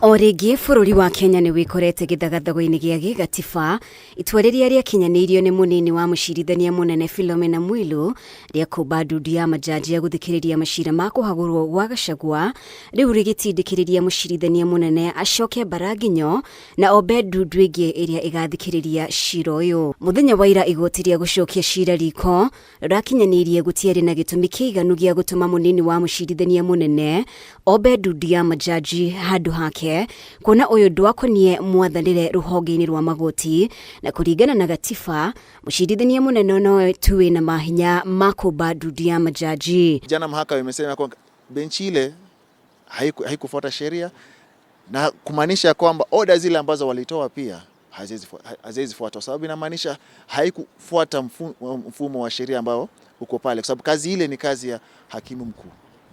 O rĩngĩ bũrũri wa Kenya nĩ wĩkorete gĩthagathago-inĩ gĩa gĩgatiba, itua rĩrĩa rĩakinyanĩirio nĩ mũnini wa mũcirithania mũnene Philomena Mwilu rĩa kũmba ndundu ya majaji ya gũthikĩrĩria macira ma kũhagũrwo gwa Gachagua rĩu rĩgĩtindĩkĩrĩria mũcirithania mũnene acoke mbara nginyo na ombe ndundu ĩngĩ ĩrĩa ĩgathikĩrĩria cira ũyũ. Mũthenya wa ira igoti rĩa gũcokia cira riko rũrakinyanĩirie gũtiarĩ na gĩtũmi kĩiganu gĩa gũtũma mũnini wa mũcirithania mũnene ombe ndundu ya majaji handũ hake kuona ũyũ ndwakonie mwathanĩre rũhonge-inĩ rwa magoti na kũringana na gatiba mũcirithania mũnene nowe tu wĩna mahinya ma kũmba ndundu ya majaji. Jana mahakama imesema kwamba benchi ile haikufuata sheria na kumaanisha kwamba oda zile ambazo walitoa pia haziwezi fuatwa, sababu inamaanisha haikufuata mfumo wa sheria ambao uko pale, kwa sababu kazi ile ni kazi ya hakimu mkuu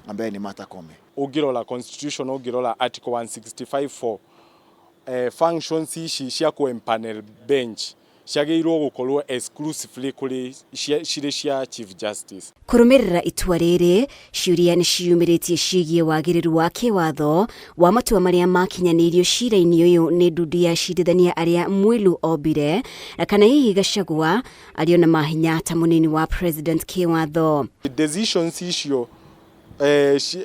ambaye ni Martha Koome. Ũngĩrora constitution, ũngĩrora article 165.4, functions ici cia ku empanel bench ciagĩrĩirwo gũkorwo exclusively kũrĩ cirĩ cia Chief Justice. Kũrũmĩrĩra itua rĩrĩ, ciũria nĩ ciumĩrĩtie ciĩgiĩ wagĩrĩru wa kĩwatho wa matua marĩa makinyanĩirio cira-inĩ ũyũ nĩ ndundu ya acirithania arĩa Mwilu ombire, na kana hihi Gachagua arĩ ona mahinya ta mũnini wa president kĩwatho. Decisions icio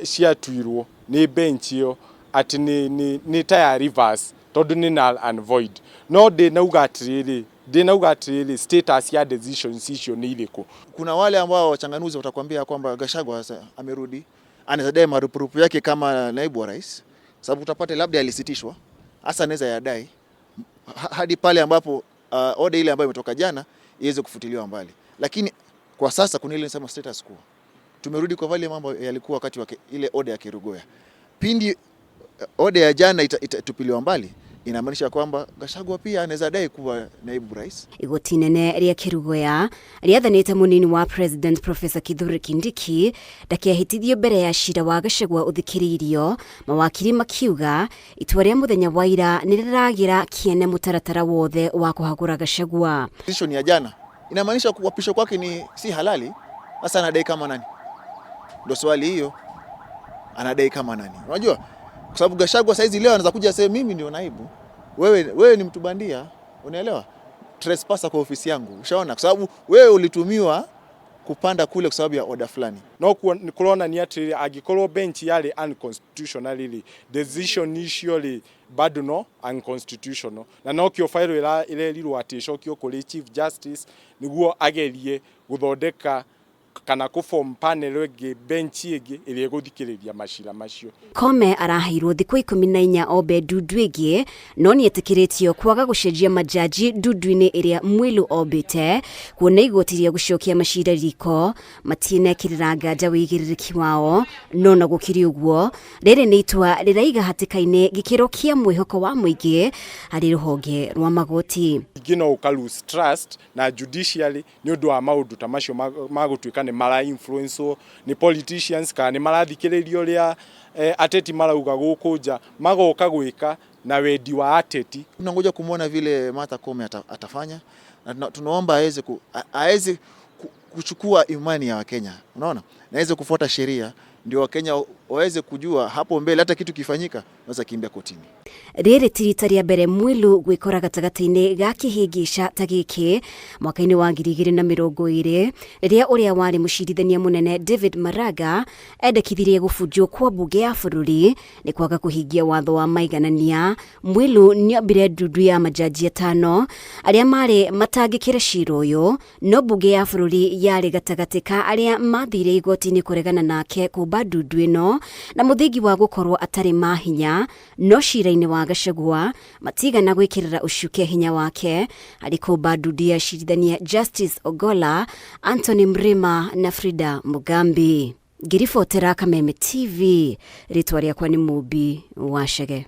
ciatuirwo nĩ bench ĩyo atĩ nĩ ta ya reverse tondũ nĩ null and void, no ndĩnauga atĩrĩrĩ, status ya decisions icio nĩ irĩkũ? Kuna wale ambao wachanganuzi watakwambia kwamba Gachagua sasa amerudi, anaweza dai marupurupu yake kama naibu wa rais, sababu utapata labda alisitishwa, hasa anaweza yadai hadi pale ambapo order ile ambayo imetoka jana iweze kufutiliwa mbali, lakini kwa sasa kuna ile nisema status quo. Tumerudi kwa vile mambo yalikuwa wakati wa ile order ya Kerugoya. Pindi order ya jana itatupiliwa mbali, inamaanisha kwamba Gachagua pia anaweza dai kuwa naibu rais. Igoti inene rĩa Kerugoya rĩathanĩte mũnini wa president Professor Kithure Kindiki ndakehĩtithio mbere ya cira wa Gachagua ũthikĩrĩirio, mawakiri makiuga itua rĩa mũthenya wa ira nĩ rĩragĩra kĩene mũtaratara wothe wa kũhagũra Gachagua. Decision ya jana inamaanisha kuapishwa kwake ni si halali. Sasa anadai kama nani? Ndio swali hiyo, anadai kama nani? Unajua, kwa sababu Gachagua saizi leo anaweza kuja aseme mimi ndio naibu, wewe ni mtu bandia, unaelewa? Trespasser kwa ofisi yangu, ushaona? Kwa sababu wewe ulitumiwa kupanda kule kwa sababu ya order fulani. No kũronania atĩrĩrĩ, angĩkorwo bench yarĩ unconstitutional rĩ, decision icio rĩ bado no unconstitutional, na nokĩo file ĩrerirwo atĩ ĩcokio kũrĩ Chief Justice nĩguo agerie gũthondeka kana kũ-form panel ĩngĩ, bench ĩngĩ ĩrĩa ĩgũthikĩrĩria macira macio. Koome araheirwo thikũ 14 ombe ndundu ĩngĩ, no nĩetĩkĩrĩtio kwaga gũcenjia majaji ndundu-inĩ ĩrĩa Mwilu ombĩte, kuona igoti rĩa gũcokia macira riko matinekĩrĩra nganja wĩigĩrĩrĩki wao. No na gũkĩrĩ ũguo, rĩrĩ nĩ itua rĩraiga hatĩka-inĩ gĩkĩro kĩa mwĩhoko wa mũingĩ harĩ rũhonge rwa magoti. Ningĩ no ũka lose trust na judiciary nĩ ũndũ wa maũndũ ta macio ma gũtuĩka nĩ mara influence nĩ politicians kana nĩ marathikĩrĩria ũrĩa ateti marauga gũkũ nja, magoka gwĩka na wendi wa ateti. Tunangoja kumwona vile Martha Koome atafanya na tunaomba aweze kuchukua imani ya Wakenya, unaona, na aweze kufuata sheria ndio Wakenya waweze kujua hapo mbele hata kitu kifanyika naweza kimbia kotini. Rĩrĩ ti rita rĩa mbere Mwilu gwĩkora gatagatĩ-inĩ ga kĩhĩngĩca ta gĩkĩ. Mwaka-inĩ wa 2020, rĩrĩa ũrĩa warĩ mũcirithania mũnene David Maraga endekithirie gũbunjwo kwa mbunge ya bũrũri nĩ kwaga kũhingia watho wa maiganania, Mwilu nĩombire ndundu ya majaji atano arĩa marĩ matangĩkĩra cira ũyũ, no mbunge ya bũrũri yarĩ gatagatĩ ka arĩa mathire igoti-inĩ kũregana nake kũmba ndundu ĩno na mũthingi wa gũkorwo atarĩ mahinya, no cira-inĩ wa Gachagua matigana gwĩkĩrĩra ũcuke hinya wake harĩ kũmba ndundu ya acirithania Justice Ogola, Anthony Mrima na Frida Mugambi. Ngĩribotera Kameme TV, rĩtwa rĩakwa nĩ Mũmbi wa Chege.